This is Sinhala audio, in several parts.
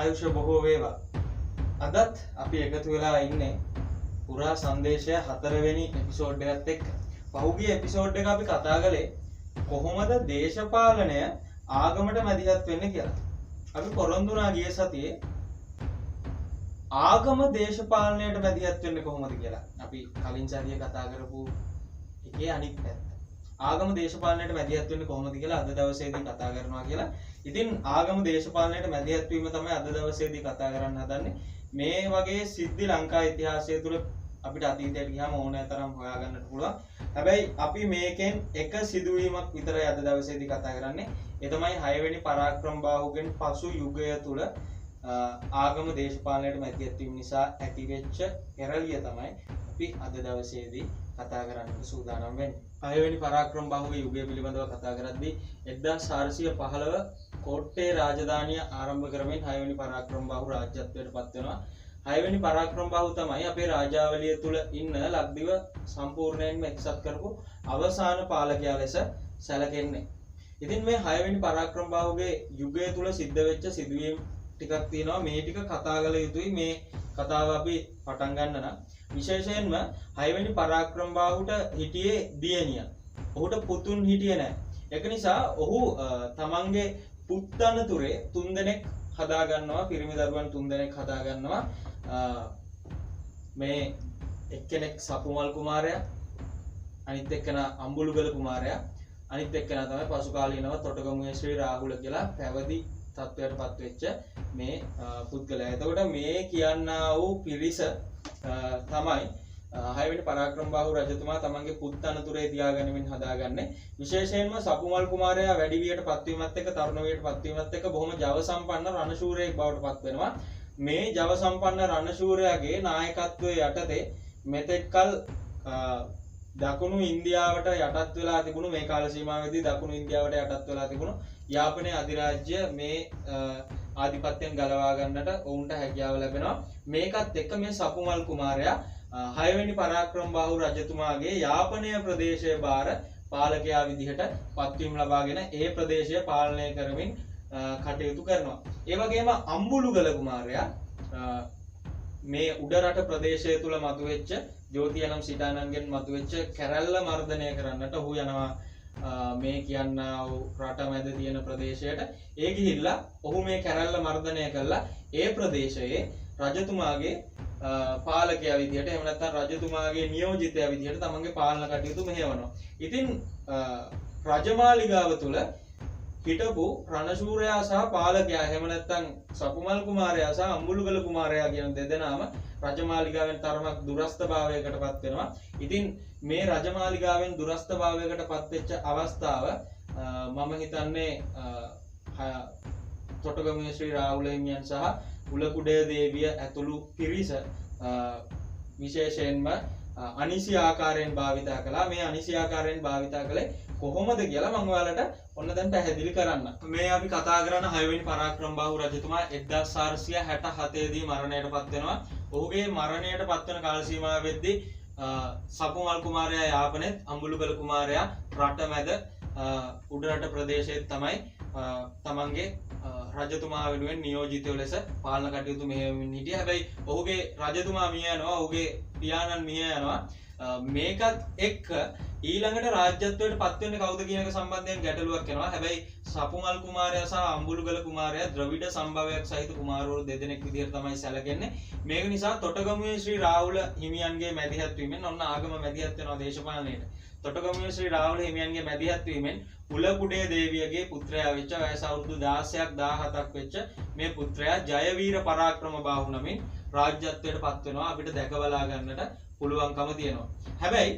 ආයුෂ බොහෝ වේවා. අදත් අපි එකතු වෙලා ඉන්නේ පුරා සංදේශය හතරවෙනි එපිසෝඩ් එකත් එක්ක. පහුගිය එපිසෝඩ් එක අපි කතා කළේ කොහොමද දේශපාලනය ආගමට මැදිහත් වෙන්නේ කියලා. අපි පොරොන්දු වුණා ගිය සතියේ ආගම දේශපාලනයට මැදිහත් වෙන්නේ කොහොමද කියලා. අපි කලින් සතියේ කතා කරපු එකේ අනිත් පැත්ත. ආගම දේශපාලනයට මැදිහත් වෙන්නේ කොහොමද කියලා අද දවසේදී කතා කරනවා කියලා. ඉතින් ආගම දේශපාලනයට මැදිහත් වීම තමයි අද දවසේදී කතා කරන්න හදන්නේ. මේ වගේ සිද්ධි ලංකා ඉතිහාසය තුළ අපිට අතීතයට ගියාම ඕනෑ තරම් හොයාගන්නට පුළුවන්. හැබැයි අපි මේකෙන් එක සිදුවීමක් විතරයි අද දවසේදී කතා කරන්නේ. ඒ තමයි 6 වෙනි පරාක්‍රම බාහුගෙන් පසු යුගය තුළ ආගම දේශපාලනයට මැදිහත් වීම නිසා ඇතිවෙච්ච පෙරළිය තමයි අපි අද දවසේදී කතා කරන්න සූදානම් වෙන්නේ. 6 වෙනි පරාක්‍රම බාහුගේ යුගය පිළිබඳව කතා කරද්දී 1415 කෝට්ටේ රාජධානිය ආරම්භ කරමින් 6 වෙනි පරාක්‍රම බාහු රාජ්‍යත්වයට පත් වෙනවා. 6 වෙනි පරාක්‍රම බාහු තමයි අපේ රාජාවලිය තුල ඉන්න ලක්දිව සම්පූර්ණයෙන්ම එක්සත් කරපු අවසාන පාලකයා ලෙස සැලකෙන්නේ. ඉතින් මේ 6 වෙනි පරාක්‍රම බාහුගේ යුගය තුල සිද්ධ වෙච්ච සිදුවීම් ටිකක් තියෙනවා. මේ ටික කතා කළ යුතුයි. මේ කතාව අපි පටන් ගන්න නම් විශේෂයෙන්ම 6 වෙනි පරාක්‍රම බාහුට හිටියේ දියණිය. ඔහුට පුතුන් හිටියේ නැහැ. ඒක නිසා ඔහු තමන්ගේ පුත්තනතුරේ තුන් දෙනෙක් හදා ගන්නවා, පිරිමි දරුවන් තුන් දෙනෙක් හදා ගන්නවා. මේ එක්කෙනෙක් සපුමල් කුමාරයා, අනිත් එක්කෙනා අම්බුලුගල කුමාරයා, අනිත් එක්කෙනා තමයි පසු කාලීනව තොටගමුවේ ශ්‍රී රාහුල කියලා පැවිදි තත්වයට පත්වෙච්ච මේ පුද්ගලයා. එතකොට මේ කියන්නා වූ පිරිස තමයි 6 වෙනි පරාක්‍රම බාහු රජතුමා තමන්ගේ පුත් අනතුරේ තියාගනිමින් හදාගන්නේ. විශේෂයෙන්ම සපුමල් කුමාරයා වැඩි වියට පත්වීමත් එක්ක, තරුණ වියට පත්වීමත් එක්ක බොහොම ජව සම්පන්න රණශූරයෙක් බවට පත් වෙනවා. මේ ජව සම්පන්න රණශූරයාගේ නායකත්වයේ යටතේ මෙතෙක්කල් දකුණු ඉන්දියාවට යටත් වෙලා තිබුණු, මේ කාල සීමාවේදී දකුණු ඉන්දියාවට යටත් වෙලා තිබුණු යාපනයේ අධිරාජ්‍ය මේ ආධිපත්‍යයෙන් ගලවා ගන්නට ඔවුන්ට හැකියාව ලැබෙනවා. මේකත් එක්ක මේ සපුමල් කුමාරයා 6 වෙනි පරාක්‍රම බාහු රජතුමාගේ යාපනය ප්‍රදේශය භාර පාලකයා විදිහට පත්වීම ලබාගෙන ඒ ප්‍රදේශය පාලනය කරමින් කටයුතු කරනවා. ඒ වගේම අම්බුලුගල කුමාරයා මේ උඩරට ප්‍රදේශය තුල මතුවෙච්ච ජෝතියනම් සිටානන්ගෙන් මතුවෙච්ච කැරැල්ල මර්ධනය කරන්නට ඔහු යනවා මේ කියන්නා වූ රට මැද තියෙන ප්‍රදේශයට. ඒ ගිහිල්ලා ඔහු මේ කැරැල්ල මර්ධනය කළා ඒ ප්‍රදේශයේ රජතුමාගේ පාලකයා විදිහට, එහෙම නැත්නම් රජතුමාගේ නියෝජිතයා විදිහට තමන්ගේ පාලන කටයුතු මෙහෙයවනවා. ඉතින් රජමාලිගාව තුල හිටපු රණශූරයා සහ පාලකයා, එහෙම නැත්නම් සපුමල් කුමාරයා සහ අම්බුලුගල කුමාරයා කියන දෙදෙනාම රජමාලිගාවෙන් තරමක් දුරස්ථභාවයකට පත් වෙනවා. ඉතින් මේ රජමාලිගාවෙන් දුරස්ථභාවයකට පත් වෙච්ච අවස්ථාව මම හිතන්නේ තොටගමුවේ ශ්‍රී රාහුල හිමියන් සහ උලකුඩය දේවිය ඇතුළු පිරිස විශේෂයෙන්ම අනිසි ආකාරයෙන් භාවිතා කළා. මේ අනිසි ආකාරයෙන් භාවිතා කළේ කොහොමද කියලා මම ඔයාලට ඔන්න දැන් පැහැදිලි කරන්න. මේ අපි කතා කරන 6 වෙනි පරාක්‍රම බාහු රජතුමා 1467 දී මරණයට පත් වෙනවා. ඔහුගේ මරණයට පත්වන කාල සීමාව වෙද්දී සපුමල් කුමාරයා යාපනයේත්, අම්බුලුගල කුමාරයා රට මැද උඩරට ප්‍රදේශයේත් තමයි තමන්ගේ රජතුමා වෙනුවෙන් නියෝජිතයෝ ලෙස පාලන කටයුතු මෙහෙයමින් හිටියේ. හැබැයි ඔහුගේ රජතුමා මිය යනවා, ඔහුගේ පියාණන් මිය යනවා. මේකත් එක්ක ඊළඟට රාජ්‍යත්වයට පත් වෙන්නේ කවුද කියන එක සම්බන්ධයෙන් ගැටලුවක් එනවා. හැබැයි සපුමල් කුමාරයා සහ අම්බුලුගල කුමාරයා ද්‍රවිඩ සම්භවයක් සහිත කුමාරවරු දෙදෙනෙක් විදිහට තමයි සැලකෙන්නේ. මේක නිසා තොටගමුවේ ශ්‍රී රාහුල හිමියන්ගේ මැදිහත් වීමෙන්, ඔන්න ආගම මැදිහත් වෙනවා දේශපාලනයට. තොටගමුවේ ශ්‍රී රාහුල හිමියන්ගේ මැදිහත් වීමෙන් උලකුඩේ දේවියගේ පුත්‍රයා වෙච්ච, වයස අවුරුදු 16ක් 17ක් වෙච්ච මේ පුත්‍රයා ජයවීර පරාක්‍රම බාහු නමින් රාජ්‍යත්වයට පත් වෙනවා. අපිට දැක බලා ගන්නට පුළුවන්කම තියෙනවා. හැබැයි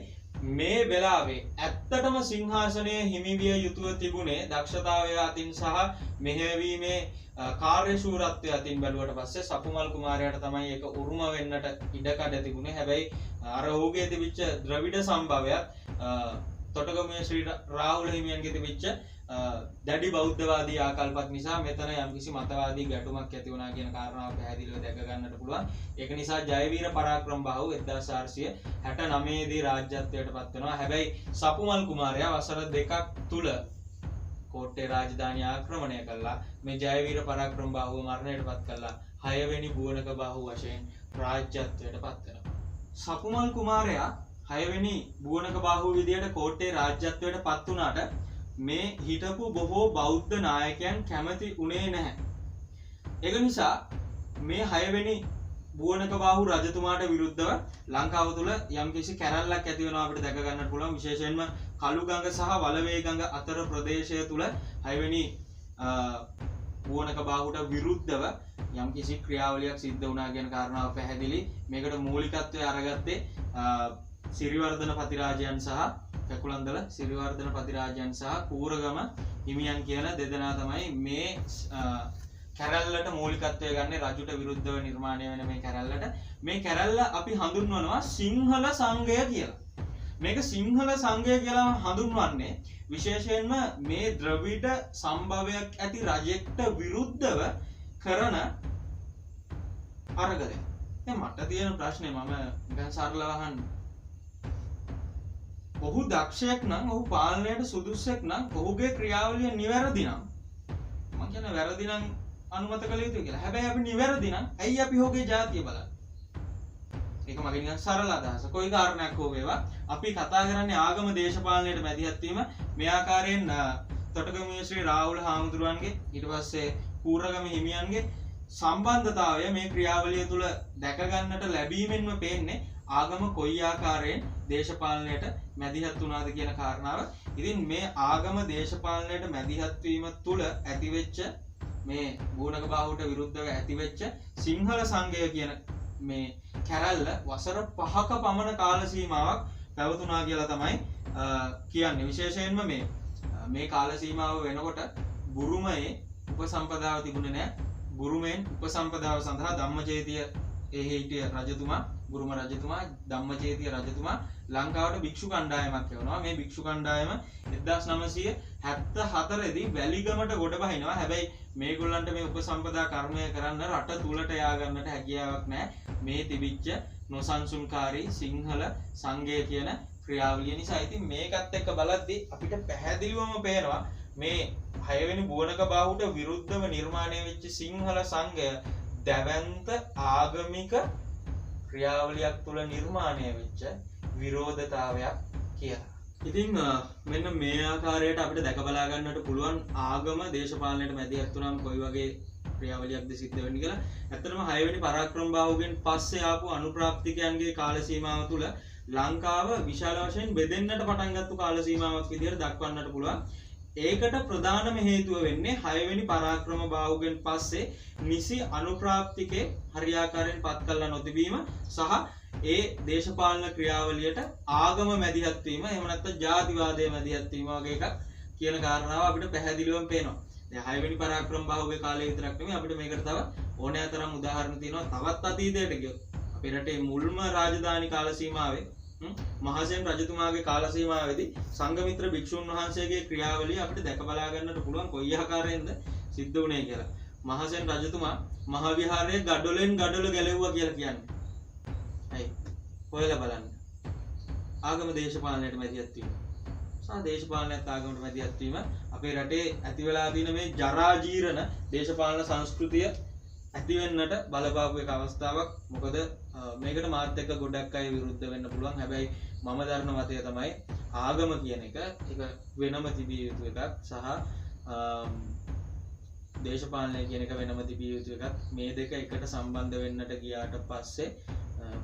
මේ වෙලාවේ ඇත්තටම සිංහාසනය හිමිවිය යුතුව තිබුණේ දක්ෂතාවය අතින් සහ මෙහෙයවීමේ කාර්යශූරත්වය අතින් බැලුවට පස්සේ සපුමල් කුමාරයාට තමයි ඒක උරුම වෙන්නට ඉඩකඩ තිබුණේ. හැබැයි අර ඔහුගේ තිබිච්ච ද්‍රවිඩ සම්භවයත් තොටගමුවේ ශ්‍රී රාහුල හිමියන්ගේ තිබිච්ච දැඩි බෞද්ධවාදී ආකල්පත් නිසා මෙතන යම්කිසි මතවාදී ගැටුමක් ඇති වුණා කියන කාරණාව පැහැදිලිව දැක ගන්නට පුළුවන්. ඒක නිසා ජයවීර පරාක්‍රම බාහු 1469 දී රාජ්‍යත්වයට පත් වෙනවා. හැබැයි සපුමල් කුමාරයා වසර දෙකක් තුල කෝට්ටේ රාජධානිය ආක්‍රමණය කළා. මේ ජයවීර පරාක්‍රම බාහුව මරණයට පත් කළා. හයවෙනි බුවනක බාහුව වශයෙන් රාජ්‍යත්වයට පත් වෙනවා. සකුමල් කුමාරයා හයවෙනි බුවනක බාහුව විදියට කෝට්ටේ රාජ්‍යත්වයට පත් වුණාට මේ හිටපු බොහෝ බෞද්ධ නායකයන් කැමති වුණේ නැහැ. ඒක නිසා මේ හයවෙනි බුවනක බාහු රජතුමාට විරුද්ධව ලංකාව තුළ යම්කිසි කැරැල්ලක් ඇති වෙනවා අපිට දැක ගන්නට පුළුවන්. විශේෂයෙන්ම කළු ගඟ සහ වලවේ ගඟ අතර ප්‍රදේශය තුළ හයවෙනි බුවනක බාහුට විරුද්ධව යම්කිසි ක්‍රියාවලියක් සිද්ධ වුණා කියන කාරණාව පැහැදිලි. මේකට මූලිකත්වය අරගත්තේ සිරිවර්ධන පතිරාජයන් සහ කැකුලන්දල සිරිවර්ධන පතිරාජයන් සහ කූරගම හිමියන් කියන දෙදෙනා තමයි මේ කැරැල්ලට මූලිකත්වය ගන්නේ. රජුට විරුද්ධව නිර්මාණය වෙන මේ කැරැල්ලට. මේ කැරැල්ල අපි හඳුන්වනවා සිංහල සංඝය කියලා. මේක සිංහල සංඝය කියලා හඳුන්වන්නේ විශේෂයෙන්ම මේ ද්‍රවිඩ සම්භවයක් ඇති රජෙක්ට විරුද්ධව කරන අරගලයක්. දැන් මට තියෙන ප්‍රශ්නේ මම නිකන් සරලව අහන්න. ඔහු දක්ෂයෙක් නම්, ඔහු පාලනයට සුදුස්සෙක් නම්, ඔහුගේ ක්‍රියාවලිය නිවැරදි නම්, මං කියන්නේ වැරදි නම් අනුමත කළ යුතුයි කියලා. හැබැයි අපි නිවැරදි නම් ඇයි අපි ඔහුගේ ජාතිය බලන්නේ? ඒක මගේ නිකන් සරල අදහස. කොයි කාරණයක් හෝ වේවා අපි කතා කරන්නේ ආගම දේශපාලනයට මැදිහත් වීම. මේ ආකාරයෙන් තොටගමුවේ ශ්‍රී රාහුල හාමුදුරුවන්ගේ ඊට පස්සේ කූරගම හිමියන්ගේ සම්බන්ධතාවය මේ ක්‍රියාවලිය තුළ දැක ගන්නට ලැබීමෙන්ම පේන්නේ ආගම කොයි ආකාරයෙන් දේශපාලනයට මැදිහත් වුණාද කියන කාරණාව. ඉතින් මේ ආගම දේශපාලනයට මැදිහත් වීම තුළ ඇතිවෙච්ච මේ බුවනක බාහුවට විරුද්ධව ඇතිවෙච්ච සිංහල සංඝය කියන මේ කැරැල්ල වසර 5ක පමණ කාල සීමාවක් පැවතුණා කියලා තමයි කියන්නේ. විශේෂයෙන්ම මේ කාල සීමාව වෙනකොට බුරුමයේ උපසම්පදාව තිබුණේ නෑ. බුරුමෙන් උපසම්පදාව සඳහා ධම්මචේතිය එහි හිටිය රජතුමා, බුරුම රජතුමා ධම්මචේතිය රජතුමා ලංකාවට භික්ෂු කණ්ඩායමක් එවනවා. මේ භික්ෂු කණ්ඩායම 1974 දී වැලිගමට ගොඩ බහිනවා. හැබැයි මේගොල්ලන්ට මේ උපසම්පදා කර්මය කරන්න රට තුලට යා ගන්නට හැකියාවක් නෑ. මේ තිබිච්ච නොසන්සුන්කාරී සිංහල සංඝය කියන ක්‍රියාවලිය නිසා. ඉතින් මේකත් එක්ක බලද්දී අපිට පැහැදිලිවම පේනවා මේ හයවෙනි බුවනක බාහුවට විරුද්ධව නිර්මාණය වෙච්ච සිංහල සංඝය දැවැන්ත ආගමික ක්‍රියාවලියක් තුළ නිර්මාණය වෙච්ච විරෝධතාවයක් කියලා. ඉතින් මෙන්න මේ ආකාරයට අපිට දැක බලා ගන්නට පුළුවන් ආගම දේශපාලනයට මැදිහත් වුණාම කොයි වගේ ක්‍රියාවලියක්ද සිද්ධ වෙන්නේ කියලා. ඇත්තටම හයවෙනි පරාක්‍රම බාහුවෙන් පස්සේ ආපු අනුප්‍රාප්තිකයන්ගේ කාල සීමාව තුළ ලංකාව විශාල වශයෙන් බෙදෙන්නට පටන් ගත්තු කාල සීමාවක් විදිහට දක්වන්නට පුළුවන්. ඒකට ප්‍රධානම හේතුව වෙන්නේ හයවෙනි පරාක්‍රම බාහුවෙන් පස්සේ නිසි අනුප්‍රාප්තිකේ හරියාකාරයෙන් පත් කරලා නොතිබීම සහ ඒ දේශපාලන ක්‍රියාවලියට ආගම මැදිහත් වීම, එහෙම නැත්නම් ජාතිවාදය මැදිහත් වීම වගේ එකක් කියන කාරණාව අපිට පැහැදිලිවම පේනවා. දැන් හයවෙනි පරාක්‍රම බාහුවේ කාලය විතරක් නෙමෙයි, අපිට මේකට තව ඕනෑ තරම් උදාහරණ තියෙනවා. තවත් අතීතයට ගියොත් අපේ රටේ මුල්ම රාජධානි කාල සීමාවේ මහසෙන් රජතුමාගේ කාල සීමාවේදී සංඝමිත්‍ර භික්ෂුන් වහන්සේගේ ක්‍රියාවලිය අපිට දැක බලා ගන්නට පුළුවන් කොයි ආකාරයෙන්ද සිද්ධ වුණේ කියලා. මහසෙන් රජතුමා මහ විහාරයේ ගඩොලෙන් ගඩොල ගැලෙව්වා කියලා කියන්නේ. ඇයි? හොයලා බලන්න. ආගම දේශපාලනයට මැදිහත් වීම සහ දේශපාලනයත් ආගමට මැදිහත් වීම අපේ රටේ ඇති වෙලා තියෙන මේ ජරා ජීර්ණ දේශපාලන සංස්කෘතිය ඇති වෙන්නට බලපාපු එක අවස්ථාවක්. මොකද මේකට මාත් එක්ක ගොඩක් අය විරුද්ධ වෙන්න පුළුවන්. හැබැයි මම දරන මතය තමයි ආගම කියන එක ඒක වෙනම තිබිය යුතු එකක් සහ දේශපාලනය කියන එක වෙනම තිබිය යුතු එකක්. මේ දෙක එකට සම්බන්ධ වෙන්නට ගියාට පස්සේ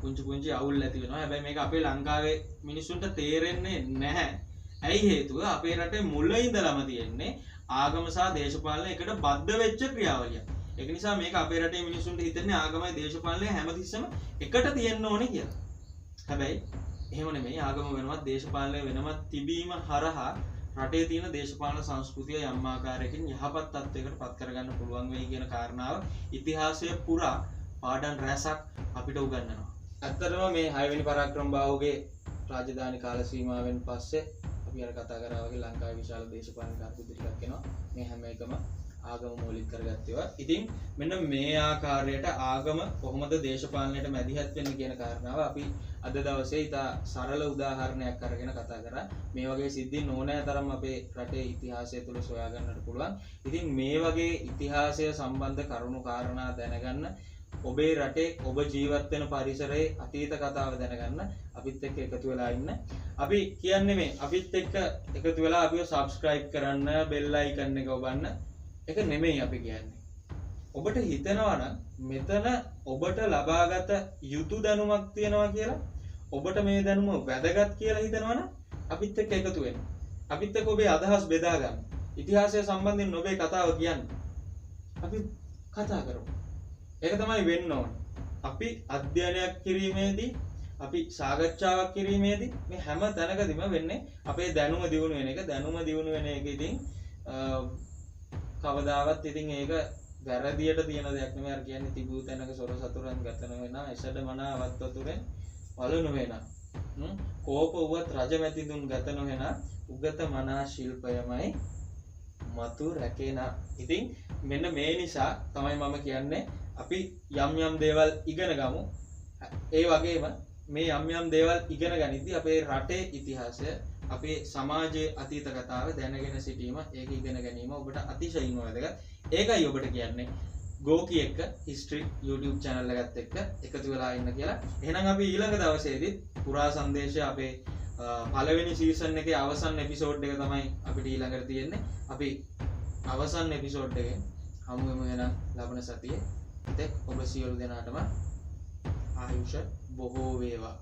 පුංචි පුංචි අවුල් ඇති වෙනවා. හැබැයි මේක අපේ ලංකාවේ මිනිස්සුන්ට තේරෙන්නේ නැහැ. ඇයි හේතුව? අපේ රටේ මුල ඉඳලම තියෙන්නේ ආගම සහ දේශපාලනය එකට බද්ධ වෙච්ච ක්‍රියාවලියක්. ඒක නිසා මේක අපේ රටේ මිනිස්සුන්ට හිතෙන්නේ ආගමයි දේශපාලනය හැමතිස්සෙම එකට තියෙන්න ඕනේ කියලා. හැබැයි එහෙම නෙමෙයි. ආගම වෙනවත් දේශපාලනය වෙනවත් තිබීම හරහා රටේ තියෙන දේශපාලන සංස්කෘතිය යම් ආකාරයකින් යහපත් තත්ත්වයකට පත් කරගන්න පුළුවන් වෙයි කියන කාරණාව ඉතිහාසය පුරා පාඩම් රැසක් අපිට උගන්වනවා. ඇත්තටම මේ හයවෙනි පරාක්‍රම බාහුගේ රාජධානි කාල සීමාවෙන් පස්සේ අපි අර කතා කරා වගේ ලංකාවේ විශාල දේශපාලන අර්බුද ටිකක් එනවා. මේ හැම එකම ආගම මූලික කරගත්ත ඒවා. ඉතින් මෙන්න මේ ආකාරයට ආගම කොහොමද දේශපාලනයට මැදිහත් වෙන්නේ කියන කාරණාව අපි අද දවසේ ඉතා සරල උදාහරණයක් අරගෙන කතා කරා. මේ වගේ සිද්ධීන් ඕනෑ තරම් අපේ රටේ ඉතිහාසය තුළ සොයා ගන්නට පුළුවන්. ඉතින් මේ වගේ ඉතිහාසය සම්බන්ධ කරුණු කාරණා දැනගන්න, ඔබේ රටේ ඔබ ජීවත් වෙන පරිසරයේ අතීත කතාව දැනගන්න අපිත් එක්ක එකතු වෙලා ඉන්න. අපි කියන්නේ මේ අපිත් එක්ක එකතු වෙලා අපිව සබ්ස්ක්‍රයිබ් කරන්න, බෙල් අයිකන් එක ඔබන්න එක නෙමෙයි අපි කියන්නේ. ඔබට හිතෙනවා නම් මෙතන ඔබට ලබාගත යුතු දැනුමක් තියෙනවා කියලා, ඔබට මේ දැනුම වැදගත් කියලා හිතෙනවා නම් අපිත් එක්ක එකතු වෙන්න. අපිත් එක්ක ඔබේ අදහස් බෙදා ගන්න. ඉතිහාසය සම්බන්ධයෙන් ඔබේ කතාව කියන්න. අපි කතා කරමු. ඒක තමයි වෙන්න ඕන. අපි අධ්‍යයනයක් කිරීමේදී, අපි සාකච්ඡාවක් කිරීමේදී මේ හැම තැනකදීම වෙන්නේ අපේ දැනුම දියුණු වෙන එක. දැනුම දියුණු වෙන එක ඉතින් කවදාවත් ඉතින් ඒක වැරදියට තියෙන දෙයක් නෙමෙයි. අර කියන්නේ තිබූ තැනක සොර සතුරන් ගත නොවන, එසඩ මනා වත් වතුරෙන් වළු නොවන, කෝප වුවත් රජමැතිතුන් ගත නොවන, උගත මනා ශිල්පයමයි මතු රැකේන. ඉතින් මෙන්න මේ නිසා තමයි මම කියන්නේ අපි යම් යම් දේවල් ඉගෙන ගමු. ඒ වගේම මේ යම් යම් දේවල් ඉගෙන ගනිද්දී අපේ රටේ ඉතිහාසය, අපේ සමාජයේ අතීත කතාව දැනගෙන සිටීම, ඒක ඉගෙන ගැනීම ඔබට අතිශයින්ම වැදගත්. ඒකයි ඔබට කියන්නේ ගෝකි එක්ක හිස්ටරි YouTube channel එකත් එක්ක එකතු වෙලා ඉන්න කියලා. එහෙනම් අපි ඊළඟ දවසේදීත් පුරා සංදේශය අපේ පළවෙනි සීසන් එකේ අවසන් එපිසෝඩ් එක තමයි අපිට ඊළඟට තියෙන්නේ. අපි අවසන් එපිසෝඩ් එකෙන් හමු වෙමු එහෙනම් ලබන සතියේ. එතෙක් ඔබ සියලු දෙනාටම ආයුෂ බොහෝ වේවා.